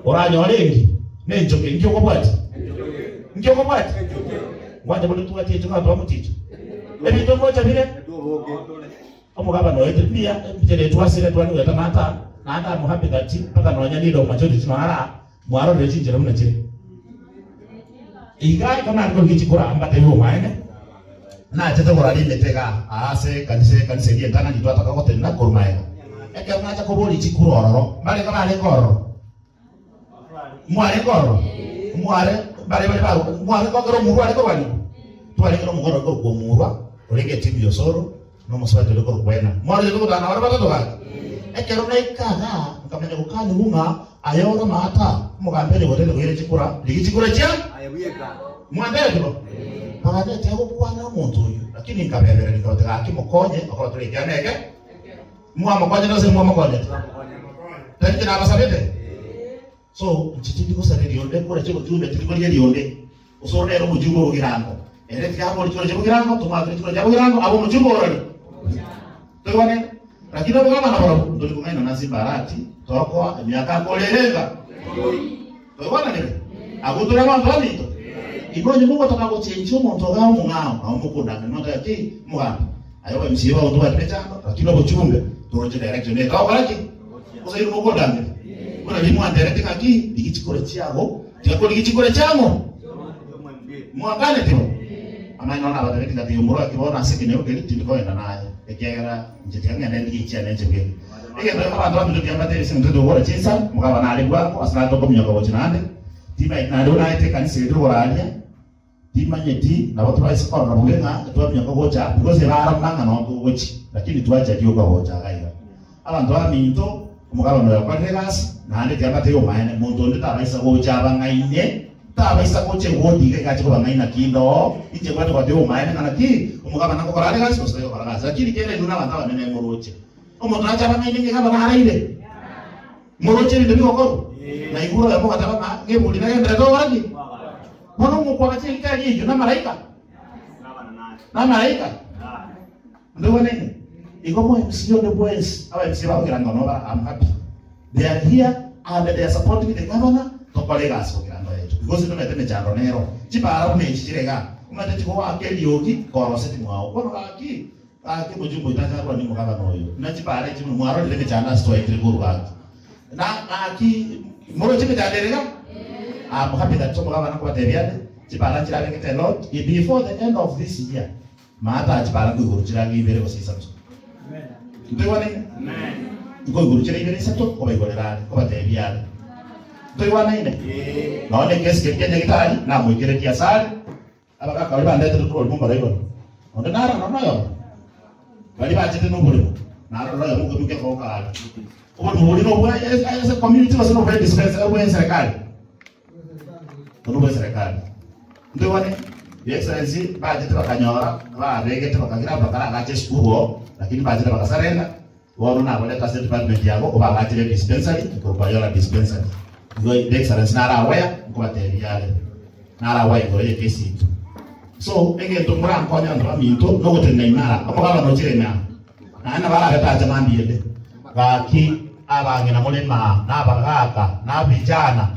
Oranyore enki? Nenchoke. Inki okobwatia? Inki okobwatia? Ngwancha buna tobwati enchoke abanto bamoticha. Ebinto ngocha bire omogabana oete mbuya enchera etwasire tware goeta nata naende I'm happy that mpaka nonya leader of majority nonya ara mwarorire chinchera buna chire. Iga ekero nare korigia chikura mbatebi obomaene nachete korara emete igaa aa ase ekanisa ekanisa eria entang'ani twataka gotenena korwa magega. Ekero nacha koboria chikura ororo mbarenge barenge ororo? Mwarenge ororo? Mware bare bare ba mware kogera omurwa are korwanigwa? Twarenge na omogoro ore korokwa omurwa orenge etimu ya Osoro na omosubati ore korokwa Ena. Mwarorete gotana bare batato gaki? Ekero naika igaa nkamanya gokanigwa ng'a aye ore maata omogambi onye gotete koira chikura rigia chikura chia mwantereti bo? Bagandetia gokwana omonto oyio lakini nkabebereri nkabatebia gaki mokonye okoba tore ekiama eke Mwamokonyete gose timwamokonyete? Tari inche nabasabete? So inche tindi gosareria onde kore chigochumbe tindi korigeria onde. Gose ore nere omochumbe o bogirango. Ere tiga abori chikoro chia bogirango, tomoakere chikoro chia bogirango, abe omochumbe orori. Toigwane? Lakini obogabana barobwo ntori kong'ainana ase embarati, tokoa emiaka akorere iga. Toigwananire? Abwo tore abanto baminto. Inwe onye mogotaka gochenchia omonto iga omong'ao, nabo mokondang'ani mwateba ki? Omogambi, aye oba MCA bao ntobwati mechando, lakini obochumbe toroche direction eye togokora ki? Gose inwe mokondang'ani? Buna riria mwantereti ng'aki, rigia chikura chiago, tiga korigia chikura chiang'o? Mwakaneti bo? Amaene bono nabatebetie ng'a tiga omorwaki bono ase ekenyoro keria tindi kogenda naye, ekiagera inche tiga ng'ende ndigie chiane inche bweka. Egento ekio abanto baminto tiga mbateebie ase eng'encho togokora chinsa, mokaba nare bwango ase nare tokominyoka gochia naende, timanyeti naende buna naete ekanisa eye tokoraria, timanyeti nabo toraise korora bobe ng'a twaminyoka gocha aa because ebara buna ng'a noo togochia, lakini twacha rioka gocha iga iga. Abanto baminto, omogabana oyo okorire egasi, naende tiga mbateebie obomaene, monto onde tabaisa gocha abang'aine, tabaisa gocha ewodi iga iga ache kobang'aina kinde oo, inche mbwate kobatebia obomaene ng'a naki, omogabana ngokora are egasi gose tari gokora gasi, lakini kera inwe nabanto abanene moroche. Omonto nache abang'aine ng'a iga naraire, moroche ebinto bigokorwa, na igure oyomo ogateba ng'a ngebori nagenderete gokora ki? Bono omokwa agacha eritari eyio namalaika, namalaika. Ndoigwanene? Igo mo MC onde bwensi, aba MC bagogira ng'a no bara I'm happy. They are here and they are supporting the governor tokore egasi gogira ngo yaito because ntomanyete emechando nero. Chibara buna echi chire igaa, omanyete chigoaka eriogi koroseti mwao. Bono gaki Gaki omochie omoito ache arwanie omogabana oyo, buna chipaara echi buna mwarorire emechando ase twaetire korwa gaki. Na gaki moroche emechando ere iga? I'm happy that omogabana nkobatebia ande, chipaara nchirabekete a lot, before the end of this year, maata chipaara nkoigoro chire ang'e ibere gose isato. Ntoigwanaine? Nkoigoro chire ibere isato, nkobaigorera are, nkobatebia are. Ntoigwanaine? Nonya na ekesi keria kia nyagitari, namoikeretie asare, Abagaaka baria bandeterete korwa rimo igoro, onde naro aroro noyomo, baria bachete noborimo, naro aroro oyomo okoimokia okoboko aare. Oborimo boria nobwa ase community gose nobwa dispensary obwa eserekari? Obo nobwa eserekari. Ntoigwane? Your Excellency, bachete bakanyora babegete bakagira bakaragacha esukuru oo, lakini bachete bakasurrender, bono nabarete ase edepartment yabo obagachire edispensary ekorokwa Yora Dispensary. Igo Your Excellency naro aware, nkobatebia are. Naro aware igoro y'ekesi intwe. So, egento morankonye abanto baminto, nogotenena imara, omogabana ochire ime aa, naende nabo arabe tacha mambia ende. Gaki, abang'ina more ime aa, na abagaaka, na abijana.